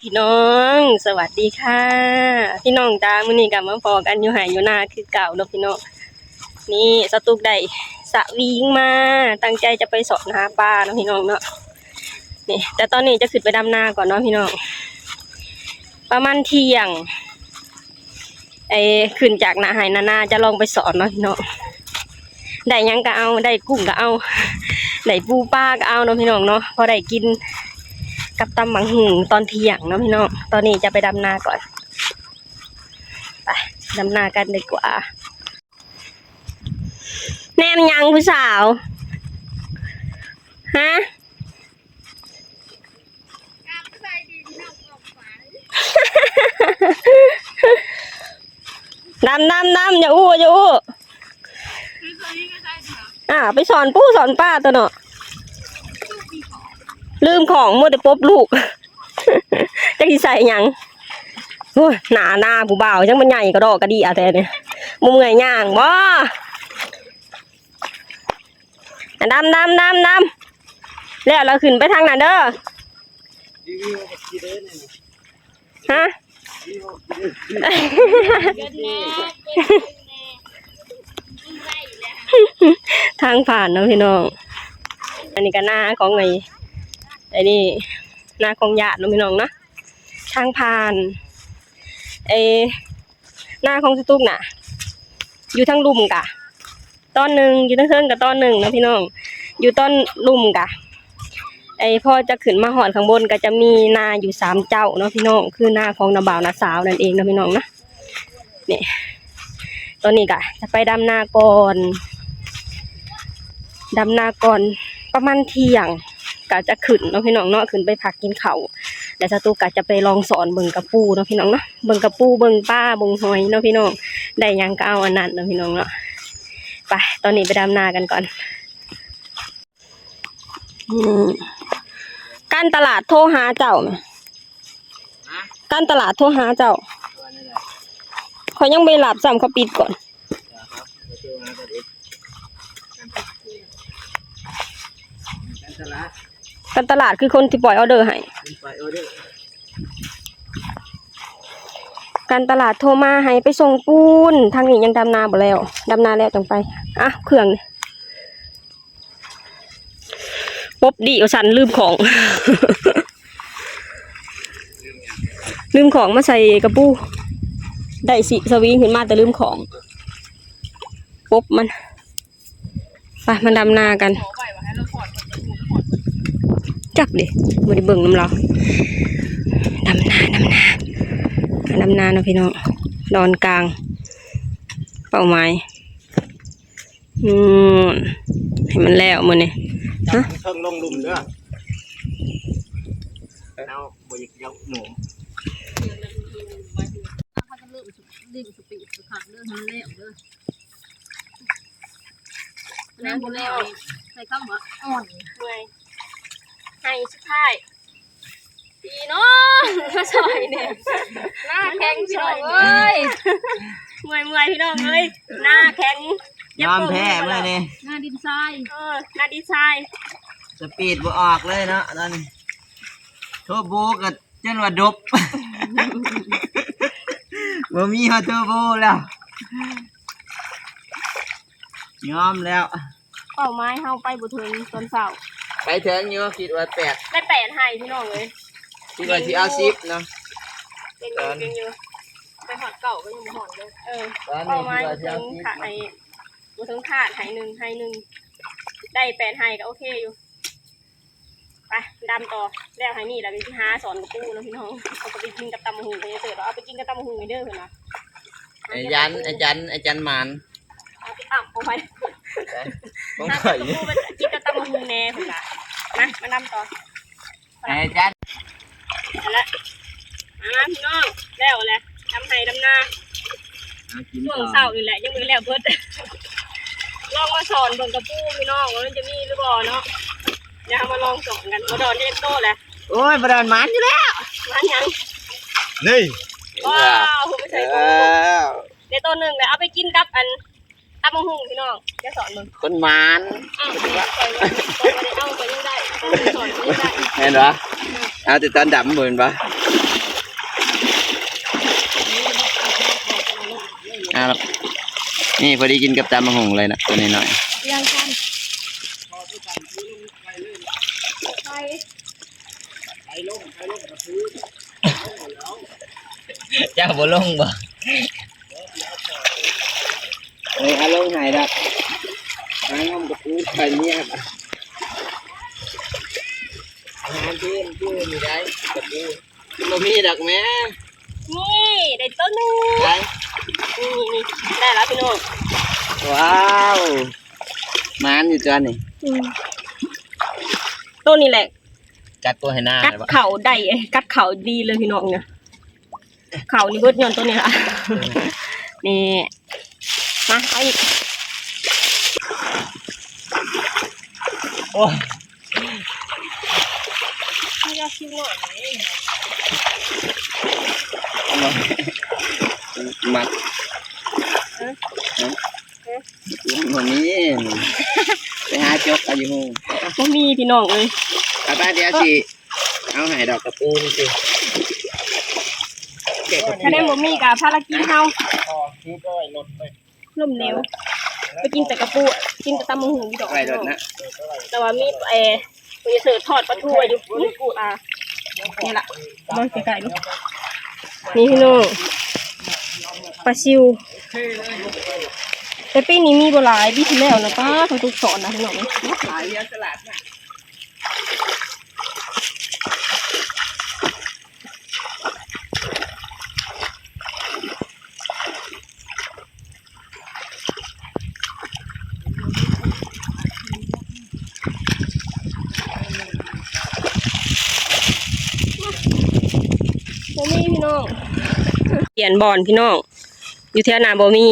ພີ່ນ້ອງ ສະຫວັດດີຄ່ະ ພີ່ນ້ອງຈ້າ. ມື້ນີ້ກໍມາພໍ້ກັນຢູ່ໄຮ່ຢູ່ນາຄືເກົ່າເນາະພີ່ນ້ອງ. ນີ້ສາວຕຸກໄດ້ສະວິງມາ ຕັ້ງໃຈຈະໄປສອນຫາປາເນາະພີ່ນ້ອງເນາະ. ນີ້ ແຕ່ຕອນນີ້ຈະຂຶ້ນໄປດຳນາກ່ອນເນາະພີ່ນ້ອງ ປະມານທ່ຽງ ໄອ້ ຂຶ້ນຈາກໜ້າໄຮ່ໜ້ານາຈະລອງໄປສອນເນາະພີ່ນ້ອງ. ໄດ້ຫຍັງກໍເອົາ ໄດ້ກຸ້ງກໍເອົາ ໄດ້ປູປາກໍເອົາເນາະພີ່ນ້ອງເນາະ ພໍໄດ້ກິນກັບຕຳບັກຫຸ່ງຕອນທ່ຽງເນາະພີ່ນ້ອງ. ຕອນນີ້ຈະໄປດຳນາກ່ອນ ໄປດຳນາກັນດີກວ່າ. ແນມຫຍັງຜູ້ສາວ ຮະ? ດຳ ດຳ ດຳ ຢ່າອູ້ ຢ່າອູ້. ອ່າ ໄປສອນປູສອນປາຕົວະເນາະ ລືມຂອງ ມົວແຕ່ປົບລູກ ຈັກຊິໃສ່ຫຍັງ. ໂອ້ຍ ໜ້າ ໜ້າຜູ້ບ່າວ ຈັ່ງມັນໃຫຍ່ກະດອກກະເດຍແທ້ນີ້ ບໍ່ເມື່ອຍຍ່າງບໍ? ອ່ະ ດຳ ດຳ ດຳ ດຳ ແລ້ວລະຂຶ້ນໄປທາງນັ້ນເດີ. ຮະ? ທາງຜ່ານເນາະພີ່ນ້ອງ. ອັນນີ້ກໍນາຂອງໄອ້ ໄອ້ນີ້ ນາຂອງຍາດເນາະພີ່ນ້ອງເນາະ. ທາງຜ່ານ ເອີ ນາຂອງສາວຕຸກນະ ຢູ່ທາງລຸ່ມກະຕອນໜຶ່ງ ຢູ່ທາງເທິງກະຕອນໜຶ່ງເນາະພີ່ນ້ອງ. ຢູ່ຕອນລຸ່ມກະ ໄອ້ ພໍຈະຂຶ້ນມາຮອດຂ້າງບົນກະຈະມີນາຢູ່ສາມເຈົ້າເນາະພີ່ນ້ອງ ຄືນາຂອງນ້າບ່າວນ້າສາວນັ້ນເອງເນາະພີ່ນ້ອງເນາະ. ນີ້ ຕອນນີ້ກະຈະໄປດຳນາກ່ອນ ດຳນາກ່ອນ ປະມານທ່ຽງກະຈະຂຶ້ນເນາະພີ່ນ້ອງເນາະ ຂຶ້ນໄປພັກກິນເຂົ້າ ແລ້ວສາວຕຸກກະຈະໄປລອງສອນເບິ່ງກະປູເນາະພີ່ນ້ອງເນາະ ເບິ່ງກະປູ ເບິ່ງປາ ເບິ່ງຫອຍເນາະພີ່ນ້ອງ. ໄດ້ຫຍັງກະເອົາອັນນັ້ນເນາະພີ່ນ້ອງເນາະ. ໄປ ຕອນນີ້ໄປດຳນາກັນກ່ອນ. ອືມ ການຕະຫຼາດໂທຫາເຈົ້າແມະ ການຕະຫຼາດໂທຫາເຈົ້າ ຂ້ອຍຍັງບໍ່ໄດ້ຮັບຊ້ຳ ເຂົາປິດກ່ອນ. ການຕະຫຼາດ ການຕະຫຼາດຄືຄົນທີ່ປ່ອຍອໍເດີໃຫ້ ການຕະຫຼາດໂທມາໃຫ້ໄປສົ່ງປູນ ທາງນີ້ຍັງດຳນາບໍ່ແລ້ວ ດຳນາແລ້ວຈັ່ງໄປ. ອ່ະ ເຄື່ອງ ປົບດີວ່າຊັ້ນ ລືມຂອງ ລືມຂອງມາໃສ່ກະປູ ໄດ້ຊິສະວິງຂຶ້ນມາແຕ່ລືມຂອງ ປົບມັນ. ໄປ ມາດຳນາກັນ ຈັກເດ ບໍ່ໄດ້ເບິ່ງນຳລາວ. ດຳນາ ດຳນາ ດຳນາເນາະພີ່ນ້ອງ ດອນກາງເປົ້າໝາຍ. ອືມ ໃຫ້ມັນແລ້ວມື້ນີ້ ຮະ ເທິງລົງລຸ່ມເດີ ເຮົາບໍ່ຢາກເອົາໜູ ເຮົາກໍເລີ່ມຫຼິ້ນສະປີດຄັກເດີ ໃຫ້ມັນແລ້ວເດີ ແລ້ວບໍ່ແລ້ວ ໃສ່ຄຳວ່າອ່ອນ ເມື່ອຍ ໃຫ້ສຸດທ້າຍ ພີ່ນ້ອງ ມາຊ່ອຍແດ່ ໜ້າແຂງພີ່ນ້ອງເອີຍ ເມື່ອຍໆ ພີ່ນ້ອງເອີຍ ໜ້າແຂງ ຍອມແພ້ມື້ນີ້ ໜ້າດິນຊາຍ ເອີ ໜ້າດິນຊາຍ ສະປີດບໍ່ອອກເລີຍເນາະຕອນນີ້ ໂທໂບກໍຈົນວ່າດົບ ບໍ່ມີຮອດໂທໂບແລ້ວ ຍອມແລ້ວ. ເປົ້າໝາຍເຮົາໄປບໍ່ເຖິງຕອນເຊົ້າ ໄປເຖິງຢູ່ ຄິດວ່າແປດ ໄດ້ແປດໄຮ່ພີ່ນ້ອງເອີຍ ຄິດວ່າຊິເອົາສິບເນາະ ເກັ່ງຢູ່ ເກັ່ງຢູ່ ໄປຮອດເກົ້າກໍຍັງບໍ່ຮອດເລີຍ ເອີ ເປົ້າໝາຍບໍ່ເຖິງຄາດໄຮ່ ບໍ່ເຖິງຄາດໄຮ່ໜຶ່ງ ໄຮ່ໜຶ່ງ ໄດ້ແປດໄຮ່ກໍໂອເຄຢູ່. ໄປດຳຕໍ່ ແລ້ວໄຮ່ນີ້ລະ ໄປຫາສອນກະປູເນາະພີ່ນ້ອງ ເຮົາກໍໄປກິນກັບຕຳບັກຫຸ່ງ ເພິ່ນເຊີດວ່າ ເອົາໄປກິນກັບຕຳບັກຫຸ່ງເດີ ເພິ່ນວ່າ ອາຈານ ອາຈານ ອາຈານໝານ ເອົາໄປ ເອົາໄປ ຂອງຂ້ອຍ ຫາສອນກະປູໄປກິນກັບຕຳບັກຫຸ່ງແດ່ ເພິ່ນວ່າ ມາ ມາດຳຕໍ່ ອາຈານ ຫັ້ນລະ ອ່າ ພີ່ນ້ອງ ແລ້ວແຫຼະ ດຳໄຮ່ດຳນາ ຫາກິນ ຊ່ວງເຊົ້ານີ້ແຫຼະ ຍັງບໍ່ແລ້ວເບິດ ລອງມາສອນເບິ່ງກະປູພີ່ນ້ອງ ວ່າມັນຈະມີຫຼືບໍ່ເນາະ ດຽວເຮົາມາລອງສອນກັນ ບໍ່ດອນເຮັດໂຕແຫຼະ ໂອ້ຍ ບໍ່ດອນໝານຢູ່ແລ້ວ ໝານຫຍັງ ນີ້ ວ້າວ ໄປໃສ່ໂຕ ໄດ້ໂຕໜຶ່ງແຫຼະ ເອົາໄປກິນກັບອັນ ຕຳບັກຫຸ່ງພີ່ນ້ອງ ຈະສອນເບິ່ງ ຄົນໝານ ອ້າວ ຂ້ອຍວ່າ ຂ້ອຍບໍ່ໄດ້ເອົາ ຂ້ອຍຍັງໄດ້ ຂ້ອຍສອນຍັງໄດ້ ແມ່ນບໍ່? ເອົາແຕ່ຕອນດຳ ແມ່ນບໍ່? ນີ້ພໍດີກິນກັບຕຳບັກຫຸ່ງເລີຍນະ ຕົວນ້ອຍໆ ຢ່າງກັນ ໄປ ເຈົ້າບໍ່ລົງບໍ່? ເອີຍ ເອົາລົງໃຫ້ດອກ ຫາງອມກະປູໄປເມຍ ອາຫານທີ່ອື່ນ ທີ່ອື່ນນີ້ໄດ້ ກະປູ ບໍ່ມີດອກແມ່. ນີ້ ໄດ້ໂຕໜຶ່ງ ໄດ້ ນີ້ໆ ໄດ້ແລ້ວພີ່ນ້ອງ ວ້າວ ໝານຢູ່ຕົວນີ້ ອືມ ໂຕນີ້ແຫຼະ ຈັດຕົວໃຫ້ນາ ກັດເຂົ້າໄດ້ ກັດເຂົ້າດີເລີຍພີ່ນ້ອງ ເຂົ້ານີ້ເບິດຍ້ອນໂຕນີ້ລະ ນີ້ ມາເອົາອີກ ໂອ້ຍ ມີແຕ່ຄິວໜ້ອຍນີ້ ມັດ ຮະ ຮະ ຮະ ບໍ່ມີ ໄປຫາຈົກເອົາຢູ່ ບໍ່ມີພີ່ນ້ອງເອີຍ ໄປໆ ດຽວຊິເອົາໃຫ້ດອກ ກະປູນີ້ຊິ ກະປູ ຄັນແມ່ນບໍ່ມີກະພາລະກິນເຮົາ ອໍ ຄືໄປໄວ້ລົດໄປ ລົ້ມເຫຼວ ໄປກິນແຕ່ກະປູ ກິນແຕ່ຕຳບັກຫຸ່ງຢູ່ດອກ ໄວ້ລົດນະ ແຕ່ວ່າມີ ເອີ ໂປຣດິວເຊີທອດປາທູໄວ້ຢູ່ ອືມ ອ່າ ນີ້ລະ ເບິ່ງໃກ້ໆ ນີ້ພີ່ນ້ອງ ປາຊິວ ແຕ່ປີນີ້ມີບໍ່ຫຼາຍ ປີທີ່ແລ້ວນະ ປ້າ ເຂົາຖືກສອນນະພີ່ນ້ອງ ຫຼາຍ ສະຫຼາດນະ. ບໍ່ມີພີ່ນ້ອງ ປ່ຽນບ່ອນພີ່ນ້ອງ ຢູ່ແຖວໜ້າບໍ່ມີ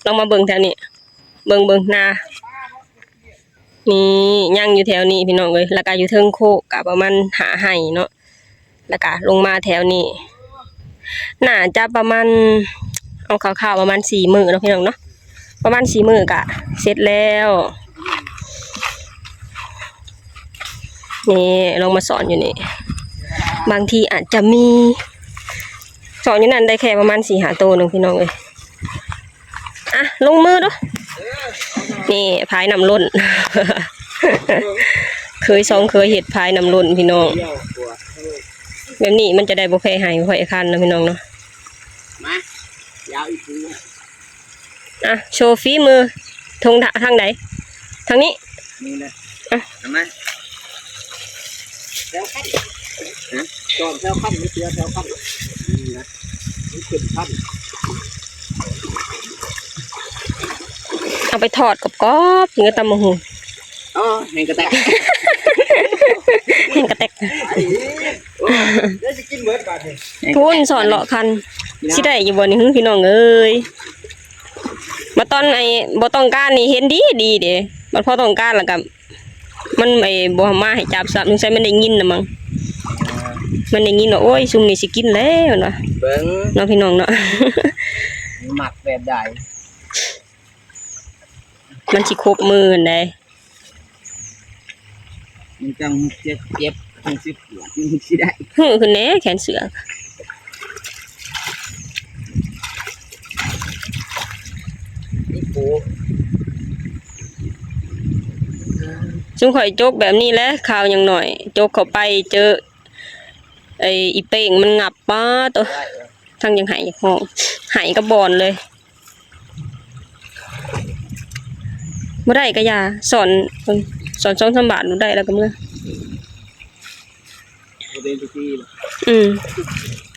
ລອງມາເບິ່ງແຖວນີ້ ເບິ່ງ ເບິ່ງໜ້າ ນີ້ຍັງຢູ່ແຖວນີ້ພີ່ນ້ອງເອີຍ ແລ້ວກະຢູ່ເທິງໂຄກກະປະມານຫ້າໄຮ່ເນາະ ແລ້ວກະລົງມາແຖວນີ້ ໜ້າຈະປະມານ ເອົາຄ່າວໆ ປະມານສີ່ມື້ເນາະພີ່ນ້ອງເນາະ ປະມານສີ່ມື້ກະເສັດແລ້ວ ນີ້ລອງມາສອນຢູ່ນີ້ ບາງທີອາດຈະມີ ສອນຢູ່ນັ້ນໄດ້ແຄ່ປະມານສີ່ຫ້າໂຕໜຶ່ງພີ່ນ້ອງເອີຍ. ອ່ະ ລົງມືດູ ນີ້ພາຍນ້ຳລົ້ນ ເຄີຍສອງເຄີຍເຮັດພາຍນ້ຳລົ້ນພີ່ນ້ອງ ແບບນີ້ມັນຈະໄດ້ບໍ່ແພ້ໄຮ່ບໍ່ແພ້ຄັນນະພີ່ນ້ອງເນາະ ມາ ຢາວອີກ ອ່ະ ໂຊຝີມື ທົ່ງທາງໃດ? ທາງນີ້ ນີ້ແຫຼະ ອ່ະ ເອົາມາ ແຖວຂັ້ນ ຮະ ຈອມແຖວຂັ້ນ ມີເສືອແຖວຂັ້ນ ນີ້ນະ ມັນຂຶ້ນຂັ້ນ ເອົາໄປທອດກອບໆ ກິນກັບຕຳບັກຫຸ່ງ ອໍ ແຮງກະແຕັກ ແຮງກະແຕັກ ໂອ້ຍ ດຽວຊິກິນເບິດບາດນີ້ ພຸ້ນສອນເລາະຄັນ ຊິໄດ້ຢູ່ບໍ່ນີ້ ພີ່ນ້ອງເອີຍ? ບັດຕອນໄອ້ບໍ່ຕ້ອງການນີ້ເຫັນດີດີເດ້ ບັດພໍຕ້ອງການແລ້ວກໍມັນໄອ້ບໍ່ມາໃຫ້ຈັບຊ້ຳ ສົງໄສມັນໄດ້ຍິນນະມັງ ມັນໄດ້ຍິນວ່າ ໂອ້ຍ ຊຸມນີ້ຊິກິນແລ້ວ ມັນວ່າ ເບິ່ງເນາະ ພີ່ນ້ອງເນາະ ມັກແບບໃດ ມັນຊິຄົບມືຫັ້ນໃດ. ມັນຈັ່ງເຈັບ ເຈັບ ຈັ່ງຊິປວດ ມັນຊິໄດ້ ຮື້ຂຶ້ນແດ່ແຂນເສື້ອ ນີ້ປູ ຊຸມຂ້ອຍຈົກແບບນີ້ແຫຼະ ຄາວຍັງໜ້ອຍ ຈົກເຂົ້າໄປເຈີ ໄອ້ອີເປ້ງມັນຫງັບ ປາໂຕ ທັງຢາກໄຫ້ຢາກຮ້ອງ ໄຫ້ກັບບ່ອນເລີຍ. ບໍ່ໄດ້ກະຢ່າ ສອນ ສອນສອງສາມບາດ ບໍ່ໄດ້ແລ້ວກະເມືອ ພໍເປັນພິທີ ອືມ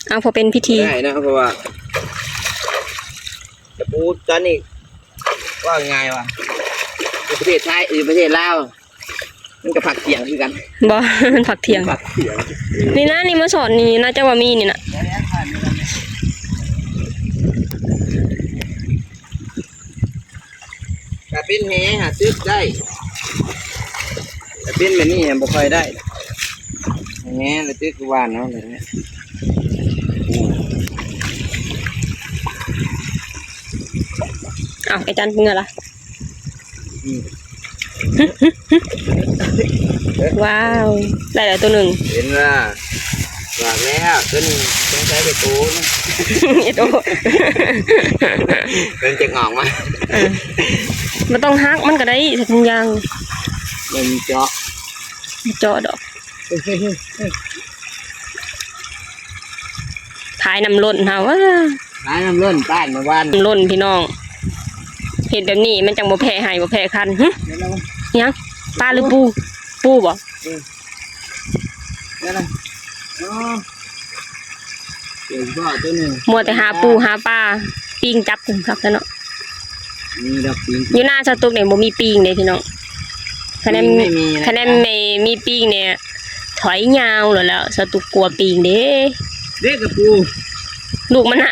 ເອົາພໍເປັນພິທີ ໄດ້ນະ ເພາະວ່າຕະປູຕອນນີ້ ເວົ້າງ່າຍວ່າ ຢູ່ປະເທດໄທ ຢູ່ປະເທດລາວ ມັນກະພັກທ່ຽງຄືກັນ ບໍ່ ມັນພັກທ່ຽງ ພັກທ່ຽງ ນີ້ນະ ນີ້ມາສອນນີ້ນະ ເຈົ້າວ່າມີນີ້ນະ ກະເປັນແຫຫາຕຶກໄດ້ ກະເປັນແບບນີ້ຫາບໍ່ຄ່ອຍໄດ້ ແຫລະຕຶກຫວ່ານເນາະ ແບບນີ້ ອ້າວ ໄອ້ຈັນເມືອລະ ອືມ ວ້າວ ໄດ້ແລ້ວໂຕໜຶ່ງ ເຫັນວ່າ ບອກແລ້ວ ຕົວນີ້ສົງໄສໄປໂຕນະ ເຮັດໂອ ເພິ່ນຈຶ່ງອອກມາ ເອີ ບໍ່ຕ້ອງຫັກມັນກໍໄດ້ ໃສ່ຖົງຢາງ ມັນເຈາະ ເຈາະດອກ ເອີ ເອີ ເອີ ພາຍນ້ຳລົ້ນເຮົາ ພາຍນ້ຳລົ້ນ ປ້ານມາບ້ານ ນ້ຳລົ້ນພີ່ນ້ອງ ເຮັດແບບນີ້ມັນຈັ່ງບໍ່ແພ້ໄຮ່ບໍ່ແພ້ຄັນ. ຫຶ ອີຫຍັງ? ປາຫຼືປູ? ປູບໍ? ເອີ ໂດຍສະເພາະໂຕນີ້ ມົວແຕ່ຫາປູຫາປາ ປີງຈັບ ຄັກແທ້ເນາະ. ມີດອກປີງ ຢູ່ໜ້າສະຕຸກນີ້ບໍ່ມີປີງເດ້ພີ່ນ້ອງ. ຄະແນນ ປີງໄມ່ມີນະ ຄະແນນມີ ມີປີງນີ້ຖອຍຍາວໂລດແລ້ວ ສະຕຸກກົວປີງເດ້. ເດ້ກະປູ ລູກມັນນະ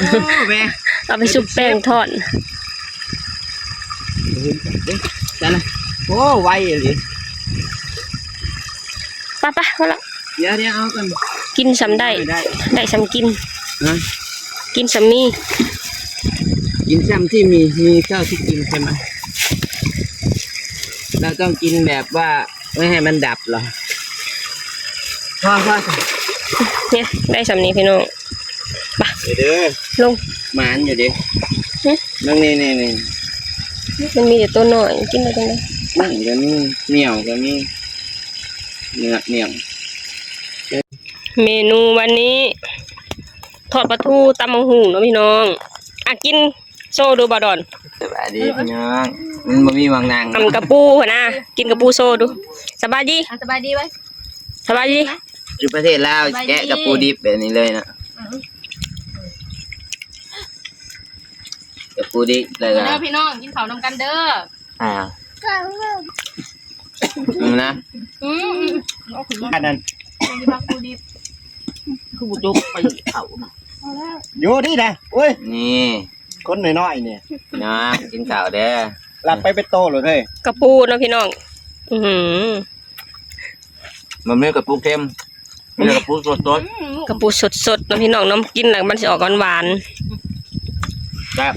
ໂອ້ ແມ່ ເອົາໄປຊຸບແປ້ງທອດ. ໂອ້ ໄວອີ່ຫຼີ ໄປໆ ພໍລະ. ດຽວໆ ເອົາກ່ອນ ກິນສ່ຳໄດ້ ໄດ້ ໄດ້ສ່ຳກິນ ຮະ ກິນສ່ຳມີ ກິນສ່ຳທີ່ມີ ມີເທົ່າທີ່ກິນ ໃຊ່ໄໝ? ເຮົາຕ້ອງກິນແບບວ່າ ບໍ່ໃຫ້ມັນດັບເຫລອ? ພໍ ພໍ ນີ້ ໄດ້ສ່ຳນີ້ພີ່ນ້ອງ ໄປ ເດີ ລົງ ໝານຢູ່ເດ້ ຫຶ ເບິ່ງນີ້ໆໆ ມັນມີແຕ່ໂຕນ້ອຍ ກິນໄດ້ຈັ່ງໃດ? ມັນກໍມີ ໜຽວກໍມີ ເໜືອກໜຽວ. ເມນູວັນນີ້ ທອດປາທູ ຕຳບັກຫຸ່ງເນາະພີ່ນ້ອງ. ອ່ະ ກິນໂຊດູບ່າວດອນ. ສະບາຍດີພີ່ນ້ອງ ມັນບໍ່ມີໝ່ອງນັ່ງ ຕຳກະປູຫັ້ນນະ ກິນກະປູໂຊດູ. ສະບາຍດີ ອ່ະ ສະບາຍດີໄວ້ ສະບາຍດີ. ຢູ່ປະເທດລາວ ສະບາຍດີ ແກະກະປູດິບແບບນີ້ເລີຍເນາະ ອືມ ກະປູດິບ ແລ້ວກໍ ມາເດີພີ່ນ້ອງ ກິນເຂົ້ານຳກັນເດີ. ອ່າ ອືມ ນະ ອືມ ອັນນັ້ນ ກິນບັກປູດິບ ຄືບໍ່ຈົກໄປເຂົ້ານະ ຢູ່ນີ້ນະ ໂອ້ຍ ນີ້ ຄົນນ້ອຍໆນີ້ ພີ່ນ້ອງ ກິນເຂົ້າເດີ ຫຼັບໄປເປັນໂຕໂລດເຮີ້ຍ ກະປູເນາະພີ່ນ້ອງ. ອືຫື ມັນມີກະປູເຄັມ ມີແຕ່ກະປູສົດໆ ອືມ ກະປູສົດໆເນາະພີ່ນ້ອງເນາະ ກິນແລ້ວມັນຊິອອກຫວານໆ ແຊບ.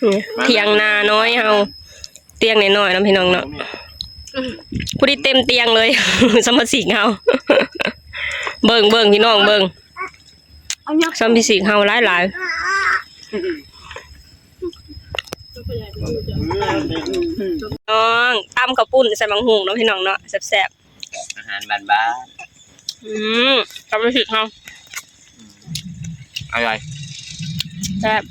ນີ້ ຖຽງນານ້ອຍເຮົາ ຕຽງນ້ອຍໆເນາະພີ່ນ້ອງເນາະ ພໍດີເຕັມຕຽງເລີຍ ສະມາຊິກເຮົາ ເບິ່ງ ເບິ່ງພີ່ນ້ອງເບິ່ງ ສະມາຊິກເຮົາຫຼາຍໆ ນ້ອງ ຕຳເຂົ້າປຸ້ນໃສ່ບັກຫຸ່ງເນາະພີ່ນ້ອງເນາະ ແຊບໆ. ອາຫານບ້ານໆ ອືມ ກັບນ້ຳພຣິກເຮົາ ອະໄລ ແຊບ